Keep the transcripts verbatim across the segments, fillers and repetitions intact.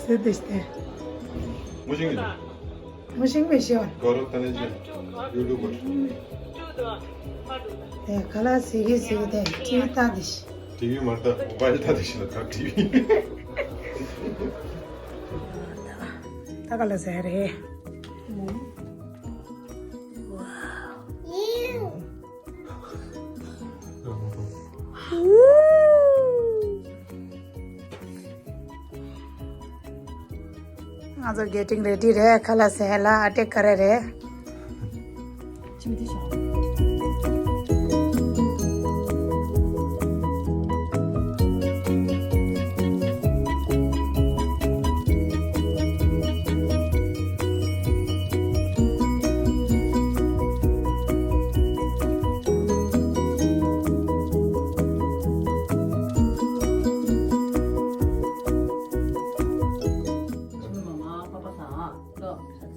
ཚོད་དེ་སྟེ། མུ་ཤིང་མི་ཤེས། མུ་ཤིང་མི་ཤེས་པ། གོ་རོ་ཏ་ནེ་ཅན། ཡུ་ཊུབ་པར། དེ་ག་ལ་ཟིག་གི་ཟིག་དེ་ཊི་ཝི་ལྟ་དེ་ཤི། ཊི་ཝི་མ་ལྟ་མོ་བྷའིལ་ལྟ་དེ་ཤི་ལ་ད་ཊི་ཝི། ད་ག་ལ་ཟེར་རེད། ང་ཚོ་གེ་ཊིང་རེ་ཌི་རེད། ཁ་ལག་ཟས་ལ་ཨ་ཏེ་ག་རེ་རེད།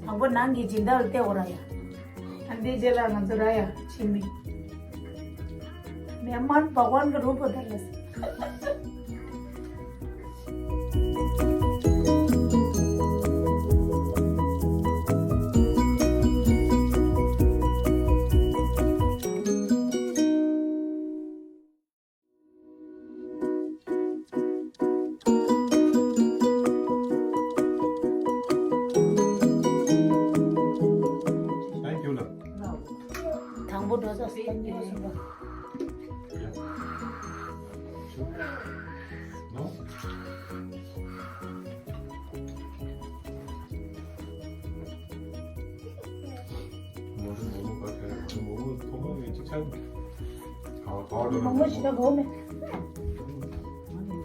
དང་པོ་ནང་གི་སྦྱིན་བདག་ལ་བལྟས་འོ་ར་ཡ། ཨ་འདི་རྗེས་ལ་ང་ཚོ་ར་ཡ་ཕྱི་མི། མེ་མན་བྷག་ཝན་གྱི་རུ་པོ་དར་ལ། Thank you, love. དང་པོ་འགྲོ་ས་སྟོན་ཉོ་སོང་པ། No? མོ་མོ་ག་ཁེ་རེ། མོ་མོ་ཐོག་མ་ངས་ཅིག་ཆག་ག་ག་འགྲོ་ན་མོ་མོ་ཞིག་ལ་གོ་མེ།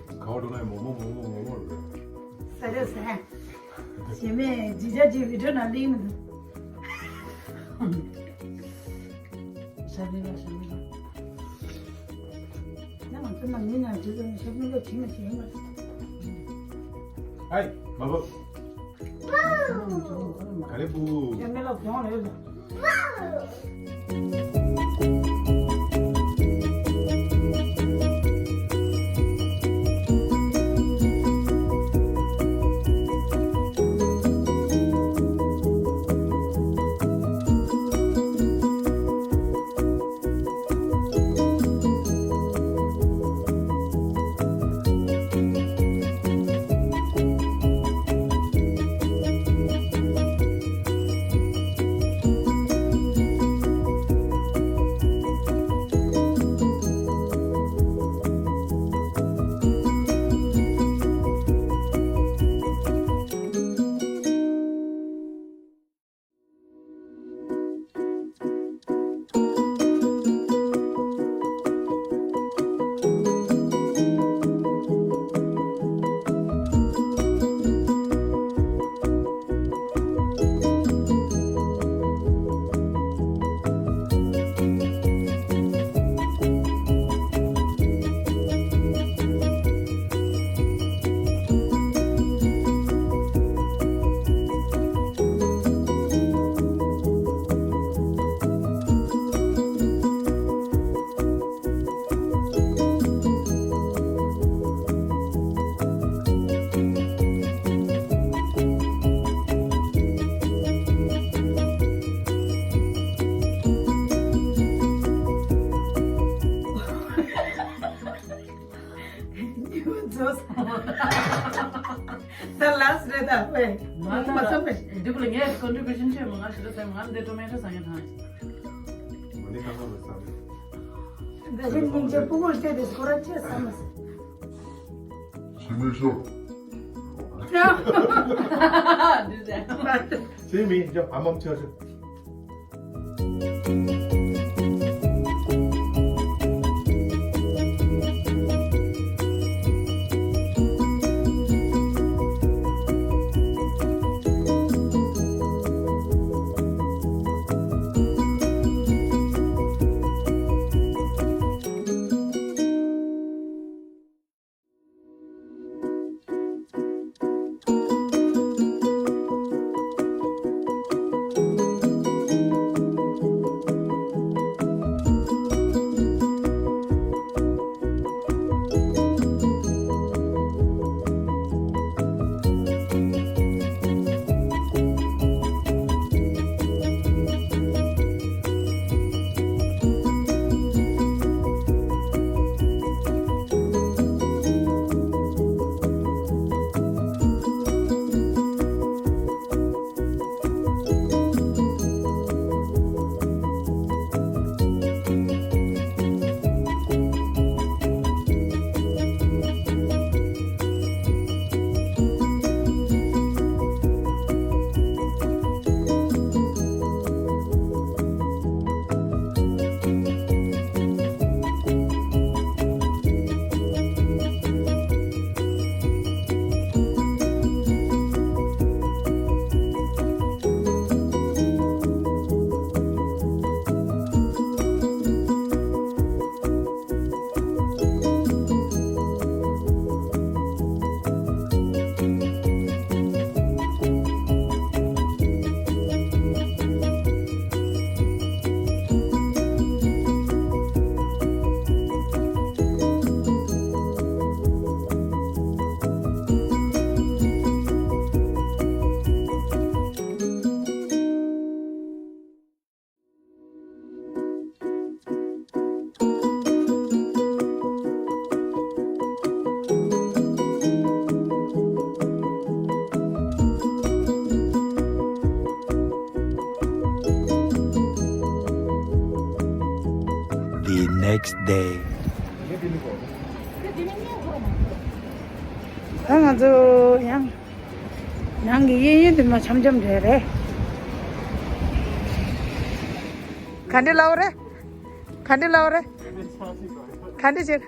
ག་འགྲོ་ན་མོ་མོ་མོ་མོ་མོ་མོ་རེད། ཟེར་རེད་ཟེར། ཞེ་མེ་ཇི་ཇ་ཇི་བི་ཌིའོ་ནང་ལིང་མི་འདུག་ཞབས་ལི་ལ་ཞབས་ལི་ལ། ཡང་ང་ཚོ་ནང་མི་ནང་ཇི་ལ་ཞབས་ལི་ལ་བྱེད་མ་བྱེད་མ། ཧའི་མ་བུ། ག་རེ་བུ། ཡ་མེ་ལོ་གྱོང་རེད་ལ། ད་ལཱས་རེད་ད། ཝེ། མ་ད་མ་བསམ་པ་ཞིག་འདི་བུ་ལ་ངས་ཀོན་ཊི་བུ་ཤན་ཆེ་མོ་ང་ཞིག་ད་སེམས་ང་འདི་ཊོ་མེ་ཊོ་ཟ་ངེ་ཐང་། མ་ནི་ཁ་ཁ་མ་ཟ། ད་ཞིག་སྙིང་རྗེ་སྤུ་གུ་སྟེ་དེ་སྐོར་ར་ཆེ་ས་མ་ཟ། ཞི་མི་ཤོག་ཞི་མི་ཤོག་ཨ་མམ་ཆ་ཤོག next day. ད་ང་ཚོ་ཡང་ནང་གི་གཡས་གཡོན་དེ་མ་འཆམ་འཆམ་རེད་རེད། ག་འདྲ་ལབ་རེད། ག་འདྲ་ལབ་རེད། ག་འདྲ་བྱེད།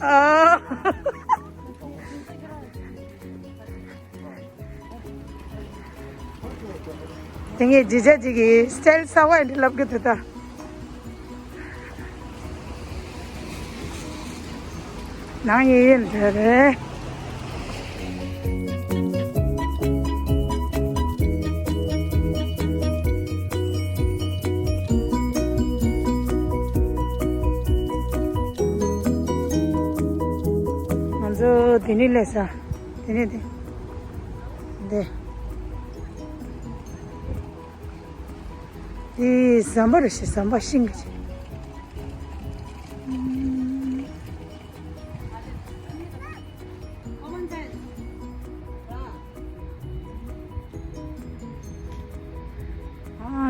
ཨ། དེ་ངས་ཇི་ཇ་ཇི་གི་སི་ཊལ་གསར་བ་འདི་ལབ་གི་འདུག་ད། ནང་ཡིན་ཡིན་འདི་རེད། ང་ཚོ་དེ་ནས་སླེབས་ས། དེ་ནས་དེ། འདི། འདི་ཟམ་པ་རེད་ཤག་ཟམ་པ་ཤིང་གི་ཅིག་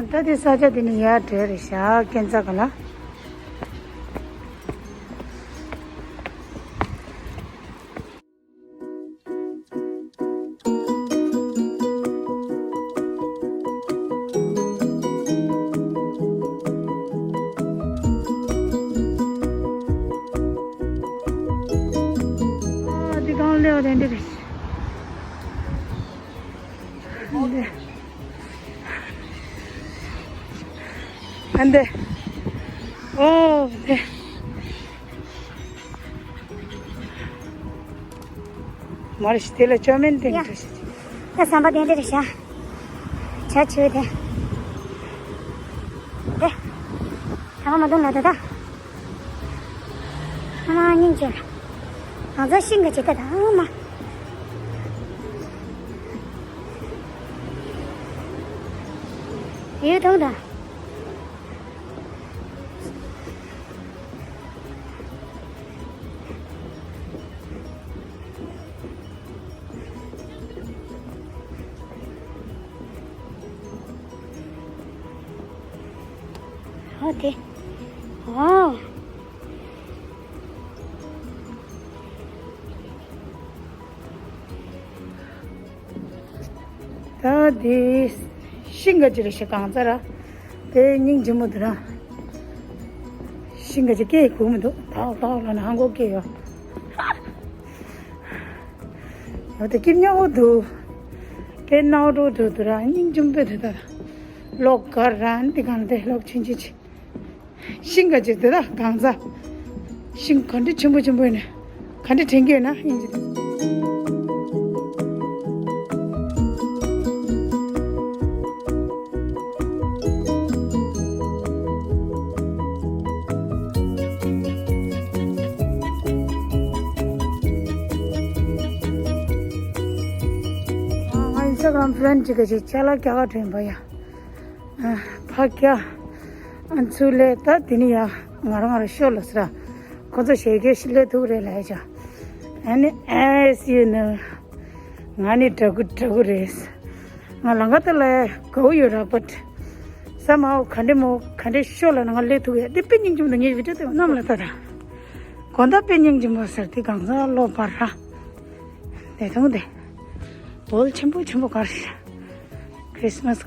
ཨ། ད་དེ་ས་ཆ་དེ་ནས་ཡར་བྲོས་རེད་ཤག་སྐས་འཛེག་ག་ལ། ཨ། འདི་གང་ལེའོ་དེ་འདི་རེད། འདི། ཨ་འདི། ཨོ་འདི། མ་རེད་ཤི་དེ་ལ་ཅོ་མིན་ཏིང་ཡ། ཏེ་ཤི། ད་ཟམ་པ་དེ་འདྲ་རེད་ཤག་ཇ་ཆུ་དེ། དེ། ད་མ་མ་འདུག་ན་ད་ད། ཨ་མ་སྙིང་རྗེ། ང་ཚོ་ཤིང་གི་ཇི་ལྟ་དང་མ། ཡོད་དང་ད། ཨོ་དེ། ཨོ། ད་དེ་ཤིང་ག་ཅི་རེད་ཤག་གང་ཚ་ར། དེ་སྙིང་རྗེ་མོ་དེ་ར། ཤིང་ག་ཅི་སྐད་གོ་མི་འདུག་ཏག་ཏག་ལ་ནི་ཧང་གོ་སྐད་ཡོད། ཡོད་དེ་སྐྱིད་ཉོག་འདུག་སྐད་ནག་འགྲོ་འདུག་དེ་ར་སྙིང་རྗེ་མོ་དཔེ་དེ་ད། གློག་ག་ར་འདི་གང་དེ་གློག་ཆུང་ཆུང་ཆེ། ཤིང་ག་ཅིག་དེ་དག་གང་ཟག་ཤིང་ག་འདྲ་ཆེན་པོ་ཆེན་པོ་ཡིན་ན། ག་འདྲ་དྲན་གྱི་ཡོད་ན་ཡིན་གྱི། ཨ། ང་ཨིན་སི་ཊ་གྷ་རམ་ཕི་རེན་ཌི་ཅིག་ག་ཅིག་ཅ་ལག་རྒྱག་ག་ཐོན་པ་ཡ། ཨ། ཕ་སྐྱ། ཨ། ཚུར་ལས་ད་དེ་ནི་ཡ། ང་རང་ང་རང་ཤོར་ལ་ཟེར། ཁོ་ཚོ་ཞལ་གྱིས་ཤི་ལས་ཐུག་རེད་ལབ་ཡ་ཅག་ཨ་ནི་ཨེ་སི་ཡུ་ནི། ང་ནི་དྲག་གུ་དྲག་གུ་རེད། ང་ལང་ཀ་ཏི་ལ་གའུ་ཡོད་ར་པད། ས་མའོ་ག་འདྲེ་མོ་ག་འདྲེ་ཤོར་ལ་ན་ང་ལས་ཐུག་ཡ་འདི་དཔེ་སྙིང་རྗེ་མོ་འདུག་ངའི་བི་ཌི་ཡོ་དེ་གནམ་ལ་ལྟ་ར། དགོང་དག་དཔེ་སྙིང་རྗེ་མོ་ཟེར་དེ་གང་ཟག་བློ་འབར་ར། དེ་མཐོང་དེ། བོལ་ཆེན་པོ་ཆེན་པོ་གར་ཤ། ཁྲིས་མས།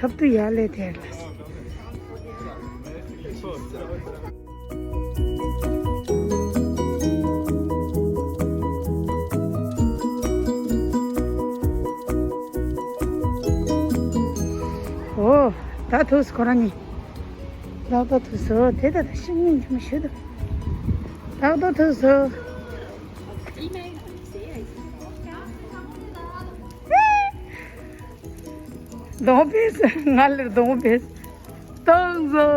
ལབ་ཏུ་ཡར་སླེབས་དེར་ལ། འོ། ད་ཐུགས་སུ་ཁོ་རང་གཉིས། ད་ད་ཐུགས་སུ་དེ་ད་ད་ཤིང་ཉིན་ཆུང་ཞུ་དུ། ད་ད་ཐུགས་སུ། གདོང་པས་ང་ལ་གདོང་པས་སྟོང་ཟོ།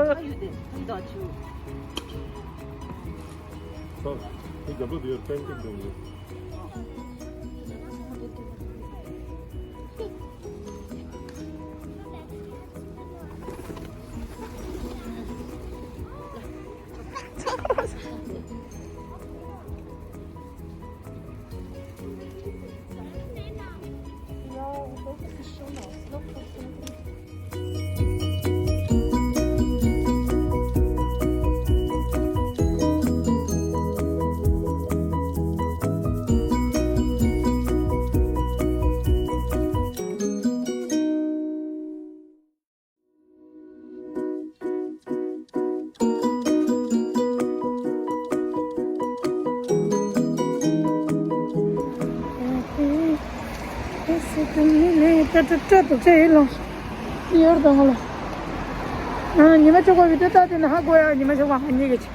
ཉི་མ་ཆོག་པ་བི་ཏི་ཏ་དེ་ན་ཧ་གོ་ཡ། ཉི་མ་ཆོག་པ་ཧ་ཉེ་གི་ཆེ།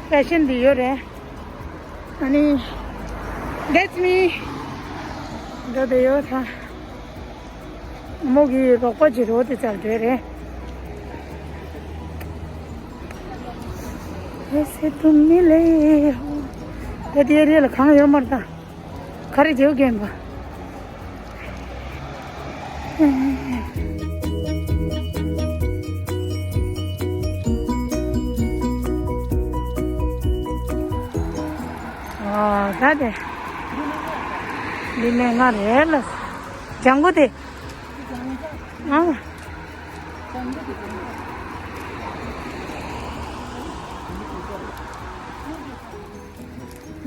ཕེ་ཤན་འདི་ཡོད་རེད། ཨ་ནི། That's me. འགྲོ་བསྡད་ཡོད་ད། མོ་གི་རོགས་པ་ཅིག་རོགས་དེ་ཙར་བསྡད་རེད། ཨེ་སེ་དུ་མི་ལེ། ད་དེ་རེད་ལ་གང་ཡོད་མ་རེད་ད། ག་རེ་བྱེད་རྒན་པ། ཨ་ད་དེ། འདི་སྨན་ཁང་རེད་ལ། ལྗང་གུ་དེ། ཨ།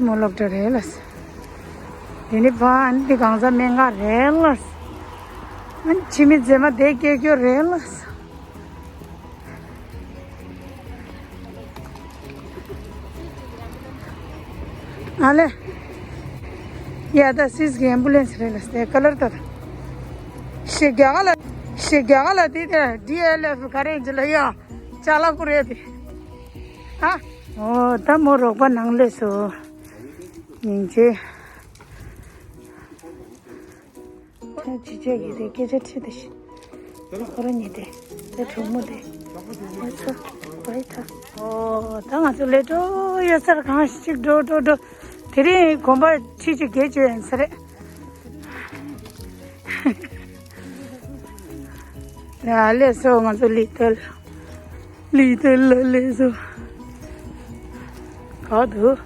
མོ་སློབ་གྲྭ་རེད་ལ། དེ་ནི་ཕ་ཨ་ནི་དེ་གང་ཟག་སྨན་ཁང་རེད་ལ། ཨ་ནི་ཕྱི་མི་མཛེས་མ་དེ་སྐྱོ་སྐྱོ་རེད་ལ། ཨ་ལེ། ཡ་ད་སིས་གི་ཨེམ་བུ་ལེན་སི་རེད་ལ་སྟེ་ཀ་ལར་ད། ཤི་རྒྱ་ག་ལ། ཤི་རྒྱ་ག་ལ་དེ་དེ་ཌི་ཨེལ་ཨེཕ་ག་རེ་ཡིན་ཅི་ལ་ཡ། ཅ་ལག་པོ་རེད་དེ། ཨ། འོ་ད་མོ་རོགས་པ་ནང་སླེབས་སོ། སྙིང་རྗེ། ཁྱེད་ཅི་བྱེད་ཀྱི་རེད། སྐད་ཆ་དྲིས་ཏེ་ཤི། ཁོ་རང་ཉིད་དེ། དེ་གྲོགས་མོ་དེ། ཨེ་ཚོ། བའི་ཐ། ཨོ་ད་ང་ཚོ་ལས་འགྲོ་ཡོད་སར་གང་ཞིག་འགྲོ་འགྲོ་འགྲོ། དེ་རིང་གོམ་པ་ཁྲི་གཅིག་བརྒྱད་ཅུ་ཡན་ས་རེད། ཡ་ལས་སོ་ང་ཚོ་ལི་ཏལ། ལི་ཏལ་ལ་ལས་སོ། ག་དུ།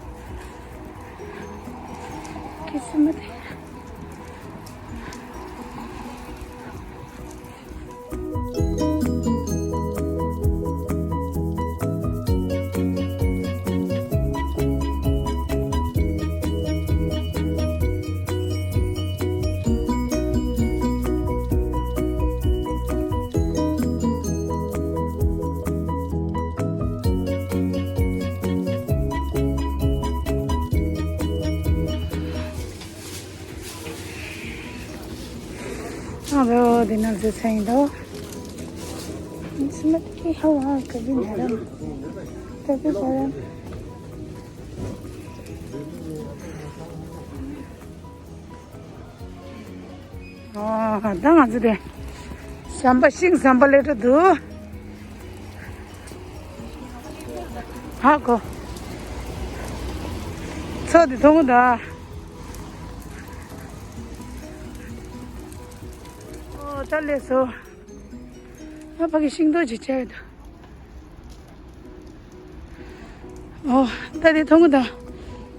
ཁི་སི་མ་དེ། ཨ་བོ་དེ་ན་ཟེ་ཚན་དོ། སི་མ་ཏི་ཧ་ཝ་ག་བི་ན་ར། ད་བི་བ་ར། ཨ་ད་ང་ཚོ་དེ། ཟམ་པ་ཤིང་ཟམ་པ་ལས་འགྲོ་འདུག་ཧ་གོ། མཚོ་དེ་མཐོང་གི་འདུག་ཨོ་ད་ལས་སོ། ཨ་ཕ་གི་ཤིང་ཏོག་ཅིག་བྱས་ཡོད་འདུག་ཨོ་ད་དེ་མཐོང་གི་འདུག་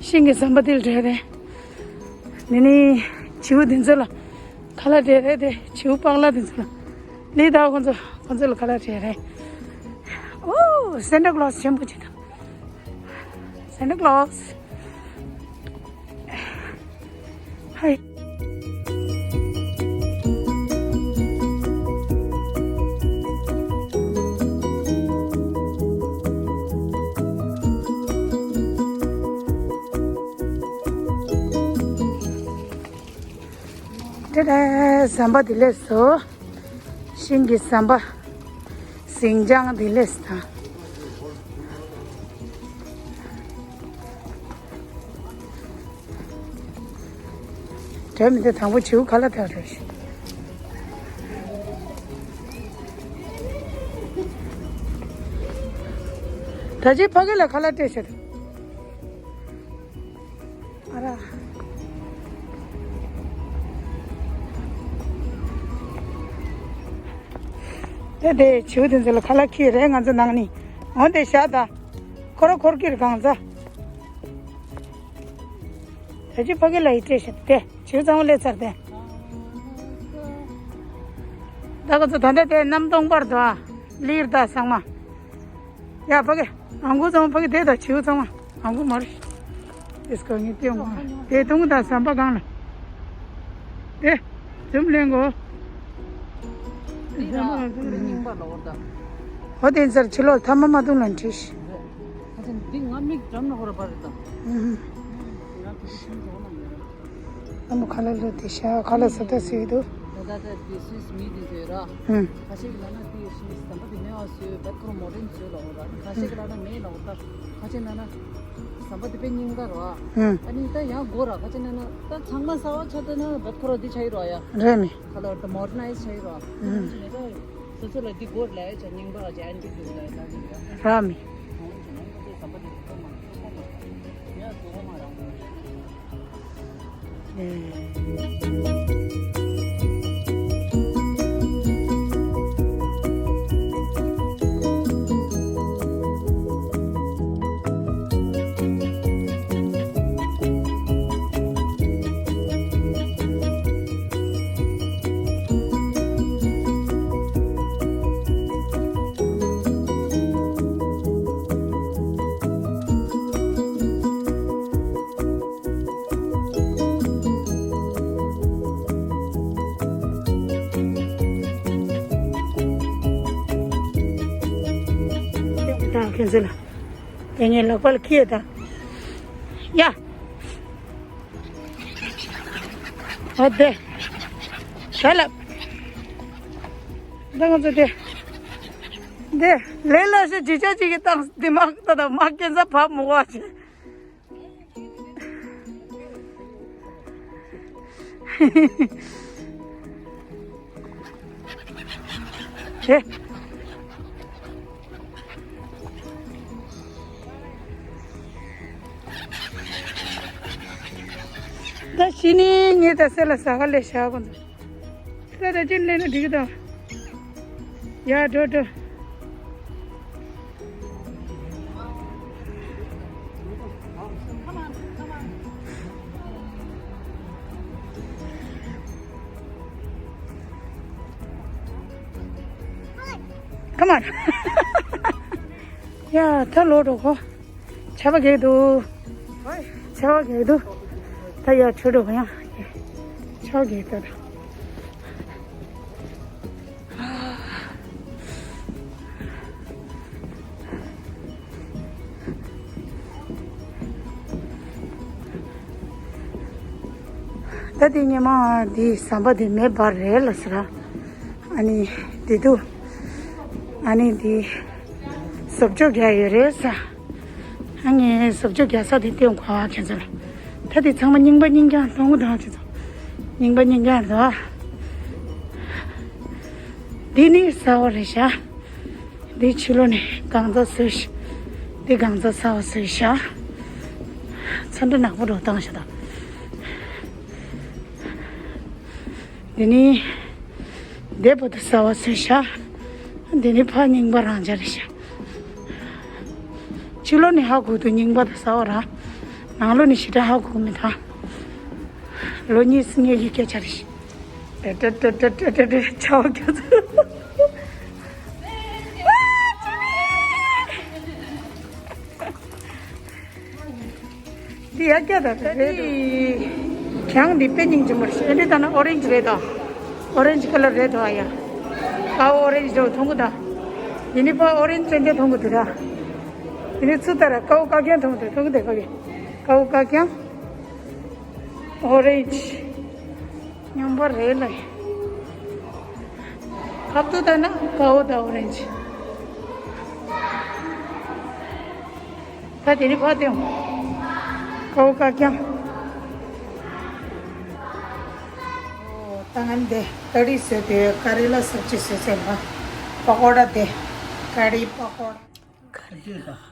ཤིང་གི་ཟམ་པ་དེ་ལ་འགྲོ་ཡ་རེད། འདི་ནི་བྱིའུ་དེ་ཚོ་ལ་ཁ་ལག་སྤྲད་རེད་དེ། བྱིའུ་པགས་ལག་དེ་ཚོ་ལ། ལི་ད་ཁོ་ཚོ་ཁོ་ཚོ་ལ་ཁ་ལག་སྤྲད་རེད། ཨོ་སན་ཏ་ཀློ་སི་ཆེན་པོ་ཅིག་འདུག Santa Claus. Hi. ཏེ་ཏེ། ཟམ་པ་འདི་ལས་སོ། ཤིང་གི་ཟམ་པ། ཟིང་ཅང་འདི་ལས་དང་། དྲན་མི་འདུག་དང་པོ་བྱིའུ་ཁ་ལག་སྟེར་རེད། ད་ཅི་ཕ་གི་ལ་ཁ་ལག་སྟེར་ཤོག་ཨ་ར། དེ་དེ་བྱིའུ་དེ་ཚོ་ལ་ཁ་ལག་ཁྱེར་རེད། ང་ཚོ་ནང་ནས་འོ་དེ་བཞག་ད། ཁོ་ར་འཁོར་གྱི་རེད་གང་ཚ། ད་ཅི་ཕ་གི་ལ་ཡི་སྤྲད་ཤག་དེ་བྱིའུ་ཚང་མ་སླེབས་ཚར་དེ། ད་ཁོ་ཚོ་ད་ལྟ་དེ་གནམ་སྟོང་པར་དུ་ཨ་ལིར་ད་ཚང་མ། ཡ་ཕ་གི། ཨང་ཀུ་ཚང་མ་ཕ་གི་དེ་ད་བྱིའུ་ཚང་མ་ཨང་ཀུ་མར། ཨེས་ཀོ་ངི་ཏེ་ཡོང་དེ་དུང་ད་ཟམ་པ་གང་ལ། དེ། ཛུམ་ལེན་གོ་འདི་ར་རྙིང་པ་ལོ་ད། ཧོ་དེ་ཚར་ཕྱི་ལོགས་ཐ་མ་མ་དུང་ལ་འཁྲིས། ཁ་ཅན་འདི་ང་མིག་འགྲམ་ན་ཧོ་ར་པ་རེད་ད། ཨུམ། ང་དེ་ཤིང་འགྲོ་ན་མེད་ར། ཨ་མོ་ཁ་ལ་ལོ་དེ་ཤ་ཁ་ལ་ས་ད་སུ་ཡི་འདུག་ད་ད་ད་དེ་སུས་མི་དེ་ཟེར་ར། ཨུམ། ཁ་ཤས་ཀྱི་ལ་ན་དེ་ཤིང་ཟམ་པ་དེ་མེད་ཨ་སུས་བད་ཁོ་ར་མོ་ཌན་སུས་ལ་ཧོ་ར། ཁ་ཤས་ཀྱི་ལ་ན་མེད་ལ་ཧོ་ད། ཁ་ཅན་ན་ན། ཟམ་པ་དེ་དཔེ་རྙིང་པ་རེད་བ། ཨུམ། ཨ་ནི་ད་ཡང་སྒོ་ར་ཁ་ཅན་ན་ན་ད་ཚང་མ་གསར་བ་ཆགས་ད་ན་བད་ཁོ་ར་འདི་ཆགས་ཡོད་རེད་བ་ཡ། རེད་མི། ཁ་ལོར་ད་མོ་ཌ་ནའི་ཛི་ཆགས་ཡོད་རེད་བ། ཨུམ། ཨ་ནི་ད་སོ་སོ་ལ་འདི་སྒོ་ལས་ཡ་ཆ་རྙིང་པ་ཅན་འདི་འདུག་ལ་ཡ་ད་འདི་རེད་བ། རེད་མི། ཨ་ནི་ད་ཟམ་པ་དེ་ཁོ་མ་ཁོ་མ་ཡ་སྒོ་མ་རང་། ད་ཁྱེད་ཚོ་ལ་དེ་ངའི་ལག་པ་ལ་ཁྱེར་ད། ཡ། ཨ་དེ། ད་ལ། ད་ང་ཚོ་དེ། དེ་ལས་ལ་ཤ་ཇི་ཆ་ཅིག་གི་སྟངས་འདི་མ་ད་ད་མ་ཁྱེད་ཚོ་བབ་མོ་བ་ཆེ། ཧེ། ད་ཤི་ནི་ངས་ད་སེ་ལ་ཟ་ག་ལས་བཞག་གོ་འདུག་ད་ད་ཅི་ལས་ན་འགྲིག་གི་དང་། ཡ་འགྲོ་འགྲོ། Come on. ཡ་ད་ལོག་འགྲོ་གོ། ཆར་པ་རྒྱག་འདུག་ཆར་པ་རྒྱག་འདུག་ད་ཡར་ཁྲོད་འགྲོ་ག་ཡང་། ཆར་པ་རྒྱག་འདུག་ད་དེ་ཉི་མ་དེ་ཟམ་པ་དེ་མེད་པ་རེད་ལ་ཟེར། ཨ་ནི་དེ་དུ། ཨ་ནི་དེ་བཟོ་བཅོས་རྒྱག་ཡོད་རེད་ས། ཨ་ངས་བཟོ་བཅོས་རྒྱག་ས་དེ་སྟོན་གོ་ཁྱེད་ཚོ་ལ། ད་དེ་ཚང་མ་རྙིང་པ་རྙིང་རྐྱང་མཐོང་གི་དང་ཁྱེད་ཚོ། རྙིང་པ་རྙིང་རྐྱང་རེད། འདི་ནི་གསར་པ་རེད་ཤག་འདི་ཕྱི་ལོགས་ནས་གང་ཚ་བཟོས་ཤག་འདི་གང་ཚ་གསར་པ་བཟོས་ཤག་ཚ་འདྲ་ནག་པོ་འགྲོ་བཏང་ཤག་ད། འདི་ནི་འདས་པོ་དུ་གསར་པ་བཟོས་ཤག་འདི་ནི་ཕ་རྙིང་པ་རང་འཇགས་རེད་ཤག་ཕྱི་ལོགས་ནས་ཧ་གོ་འདུག་རྙིང་པ་དང་གསར་པ་ར། ནང་ལོགས་ནས་ཞེ་དྲག་ཧ་གོ་མི་ཐང་། ལོ་གཉིས་སུ་ངེད་ཀྱི་སྐད་ཆ་རེད་ཤག་ཏེ་ཏེ་ཏེ་ཏེ་ཏེ་ཏེ་ཏེ་ཆའོ་ཁྱོད་ཚོ། འདི་ཡ་སྐྱ་དང་རེད་འདུག་གྱང་འདི་དཔེ་སྙིང་རྗེ་མོ་རེད་ཤག་འདི་ལྟ་ན་ཨོ་རེན་ཇི་རེད་དོ། ཨོ་རེན་ཇི་ཁ་ལར་རེད་དོ་ཨ་ཡ། ཀའོ་ཨོ་རེན་ཇི་རེད་མཐོང་གི་ད། འདི་ནི་ཕ་ཨོ་རེན་ཇི་ཅན་ཅན་མཐོང་གི་འདུག་ད། འདི་ནི་ཚུར་ལྟ་ར་ཀའོ་ཀ་གྱང་མཐོང་གི་འདུག་མཐོང་གི་འདུག་ཕ་གི། ཀའོ་ཀ་གྱང་། ཨོ་རེན་ཇི། ཉམས་པོ་རེད་ལ། ཁབ་ཏུ་ད་ན་ཀའོ་ད་འོ་རེན་ཇི། ད་དེ་ནི་ཕ་དེའོ། ཀའོ་ཀ་ཀྱང་། ད་ང་འདི་ཀ་རི་བཟོས་ཏེ་ཀ་རི་ལ་སབ་ཅི་བཟོས་ཟེར་བ། པ་ཀོ་ཌ་དེ། ཀ་རི་པ་ཀོ་ཌ།